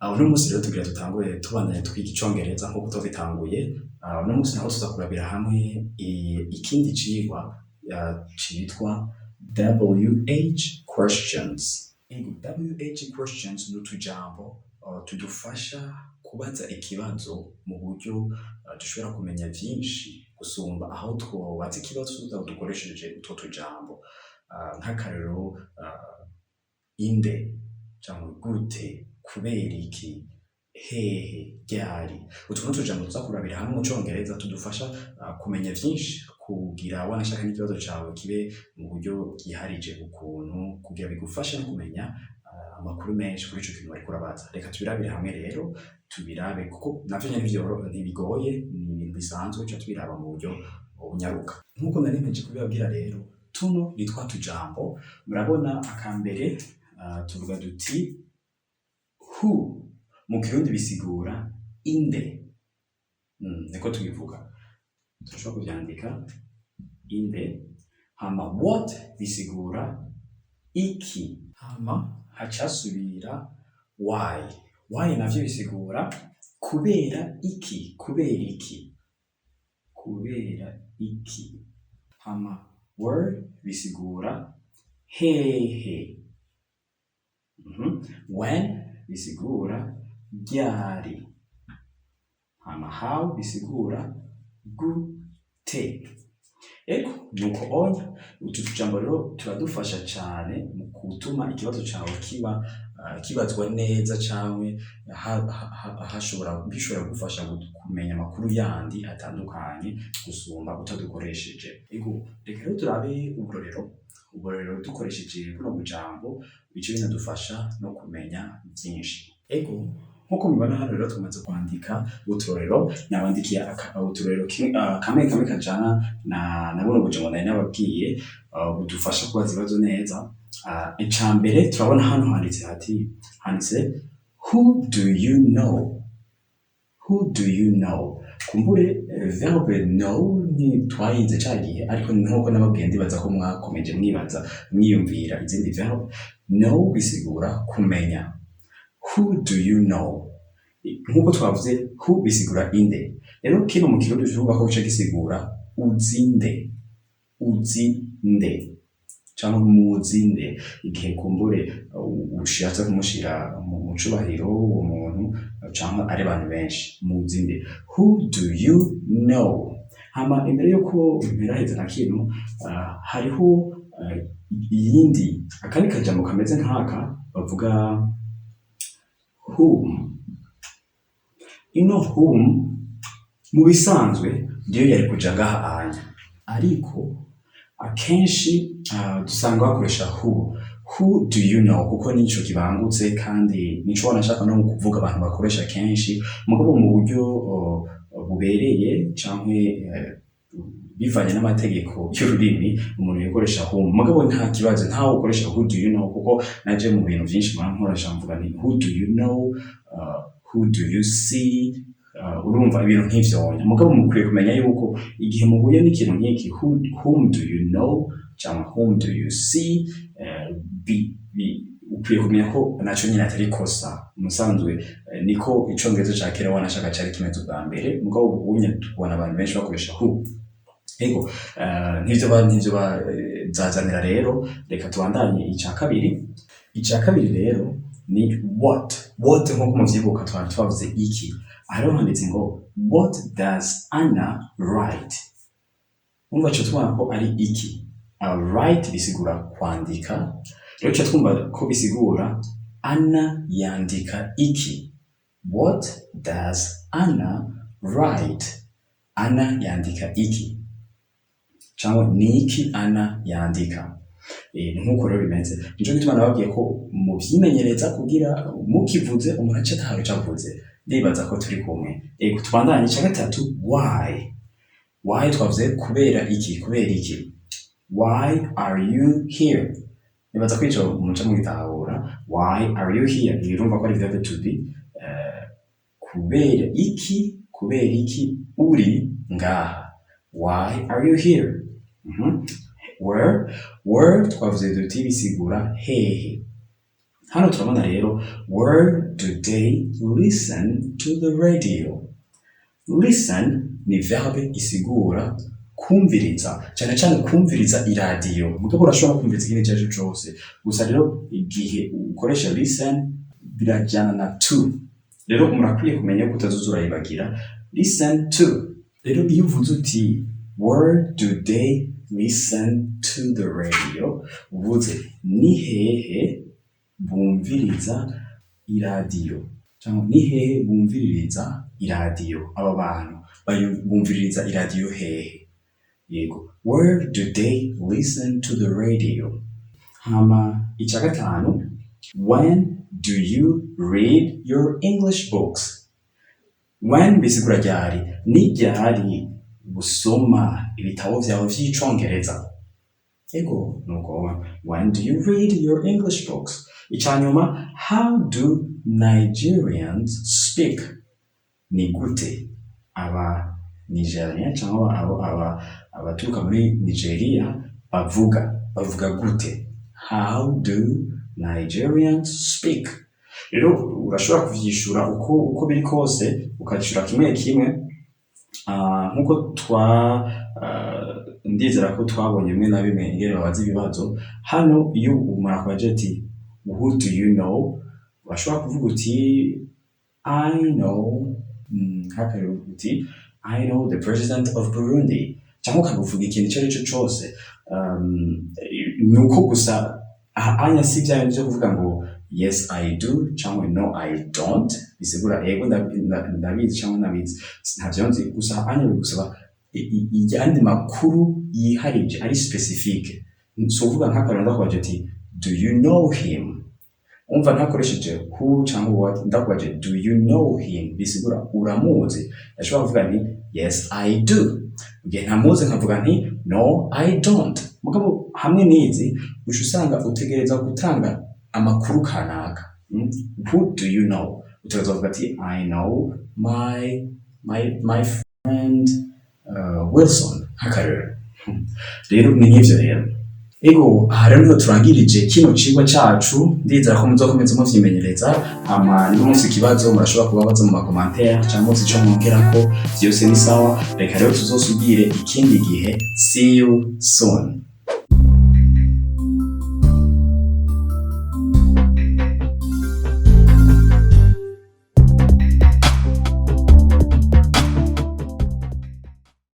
Uno munsi rero tugira dutangure tubandanya twiga icongereza nkuko twabitanguye. Uno munsi naho tuza kurabira hamwe ikindi cigwa citwa WH questions. Ego, WH questions ni utujambo tudufasha kubaza ikibazo mu buryo dushobora kumenya vyinshi gusumba aho twobaza ikibazo dukoresheje utwo tujambo. Nk'akarorero, inde canke gute, kubera iki, hehe, ryari. Utwo n'utujambo tuza kurabira hamwe mu congereza tudufasha kumenya vyinshi, kugira wanashaka n'ikibazo cawe kibe mu buryo bwiharije ukuntu, kugira bigufashe no kumenya amakuru menshi kuri ico kintu wariko urabaza. Reka tubirabire hamwe rero, tubirabe kuko navyo nyene ntibigoye, ni ibintu bisanzwe, tuca tubiraba mu buryo bunyaruka. Nkuko nari mpejeje kubibabwira rero, tuno ni twa tujambo. Murabona akambere, tuvuga duti who, mu Kirundi bisigura inde. Niko tubivuga. Turashobora kuvyandika inde. Hama what bisigura iki. Hama hacasubira why. Why navyo bisigura kubera iki, kubera iki, kubera iki. Hama where bisigura hehe. When bisigura ryari. Hama how bisigura gute. Ego, nuko onya utu tujambo rero turadufasha cane mu gutuma ikibazo cawe kiba kibazwa neza canke hashobora bishobora kugufasha kumenya amakuru yandi atandukanye gusumba utadukoresheje. Ego, reka rero turabe uburorero. Uburorero dukoresheje buno bujambo bice binadufasha no kumenya vyinshi. Ego, nkuko mubibona hano rero tumaze kwandika uturorero, nabandikiye uturorero kamwe kamwe kajana na buno bujambo nari nababwiye budufasha kubaza ibibazo neza. Ica mbere turabona hano handitse hati handitse "Who do you know?" Who do you know? Kumbure verbe know ntitwayize ca gihe, ariko nkuko nababwiye, ndibaza ko mwakomeje mwibaza, mwiyumvira izindi verbe. Know bisigura kumenya. Who do you know? Nkuko twavuze, who bisigura inde. Rero kino mu Kirundi tuvuga ko gica gisigura uzi nde, uzi nde canke muzi nde, igihe kumbure ushatse kumushira mu cubahiro uwo muntu canke ari abantu benshi, muzi nde, who do you know? Hama imbere yuko mperaheza na kino, hariho iyindi, akandi kajambo kameze nk'aka bavuga whom. Ino whom mu bisanzwe niyo yari kuja ngaha anya, ariko akenshi dusanga bakoresha who, who do you know, kuko nico kibangutse kandi nico wanashaka no kuvuga abantu bakoresha kenshi. Mugabo mu buryo bubereye canke bivanye n'amategeko y'ururimi, umuntu yokoresha whom. Mugabo nta kibazo ntawe ukoresha who do you know, kuko naje mu bintu vyinshi mpora nkoresha mvuga nti "Who do you know?", "Who do you see?", urumva ibintu nk'ivyo. Mugabo mukwiye kumenya yuko igihe muhuye n'ikintu nk'iki, whom do you know cyangwa whom do you see, ukwiye kumenya ko naco nyine atari ikosa musanzwe. Niko icongereza ca kera wanashaka cari kimeze ubwa mbere, mugabo ubu tubona abantu benshi bakoresha who. Ego, ntivyo bazazanira. Rero reka tubandanye ica kabiri. Ica kabiri rero ni what. What, nkuko muvyibuka, twari twavuze iki. Aha rero handitse ngo "What does Anna write?" Umva, co tubona ko ari iki. Write bisigura kwandika. Rero ca twumva ko bisigura Anna yandika iki. What does Anna write? Anna yandika iki cyangwa ni iki Anna yandika? Nkuko rero bimeze, nico gituma nababwiye ko muvyimenyereza kugira mukivuze umuntu ace ataha ico avuze. Ndibaza ko turi kumwe. Ego, tubandanye ica gatatu, why. Why twavuze kubera iki, kubera iki. Why are you here? Nibaza ko ico muca mugitahura. Why are you here? Urumva ko ari verbe to be. Kubera iki, kubera iki uri ngaha? Why are you here? Where. Where twavuze duti bisigura hehe. Hano turabona rero: "Where do they listen to the radio?" Listen ni verbe isigura kumviriza, cyane cyane kumviriza iradiyo, mugabo urashobora kumviriza ikindi icyo ari cyo cyose. Gusa rero igihe ukoresha listen birajyana na to. Rero murakwiye kumenya ko utazoza urayibagira listen to. Rero iyo uvuze uti "Where do they listen to the radio?", uvuze ni hehe bumviriza iradiyo, cyangwa ni hehe bumviririza iradiyo. Aba bantu bumviririza iradiyo hehe? Yego, "Where do they listen to the radio?" Hama icya gatanu: "When do you read your English books?" When bisigura ryari, ni ryari usoma ibitabo vyawe vy'Icongereza. Ego, nuko "When do you read your English books?" Icya nyuma: "How do Nigerians speak?" Ni gute aba Nigeria cyangwa abo aba abaturuka muri Nigeria bavuga? Bavuga gute? "How do Nigerians speak?" Rero urashobora kuvyishura uko biri kose, ukacishura kimwe kimwe. Nkuko ndizera ko twabonye bimwe na bimwe ingene babaza ibibazo. Hano iyo umuntu akubaje ati "Who do you know?", urashobora kuvuga uti "I know", nk'akarero uti "I know the president of Burundi", cyangwa ukavuga ikintu icyo ari cyo cyose. Ni uko gusa aha anya si bya bindi byo kuvuga ngo "Yes, I do" cyangwa "No, I don't", bisigura ego ndabizi cyangwa ndabizi ntavyo nzi. Gusa anya bigusaba ayandi makuru yiharije ari spécifique. Si uvuga nk'akarero ndakubaje ati "Do you know him?", umva ntakoresheje who cyangwa what, ndakubaje "Do you know him?", bisigura uramuzi. Ndashobora kuvuga nti "Yes, I do." Igihe ntamuzi nkavuga nti "No, I don't." Mugabo hamwe n'izi uca usanga utegereza gutanga amakuru kanaka. "Who do you know?", utegereza kuvuga ati "I know my friend Wilson", nk'akarero. Rero ni nk'ivyo rero. Ego, aha rero niho turangirije kino cigwa cacu. Ndizera ko muzokomeza muvyimenyereza. Hama niba mufise ikibazo murashobora kubabaza mu ma commentaires, cyangwa mufise ico mwongerako, vyose ni sawa. Reka rero tuzosubire ikindi gihe. See you soon.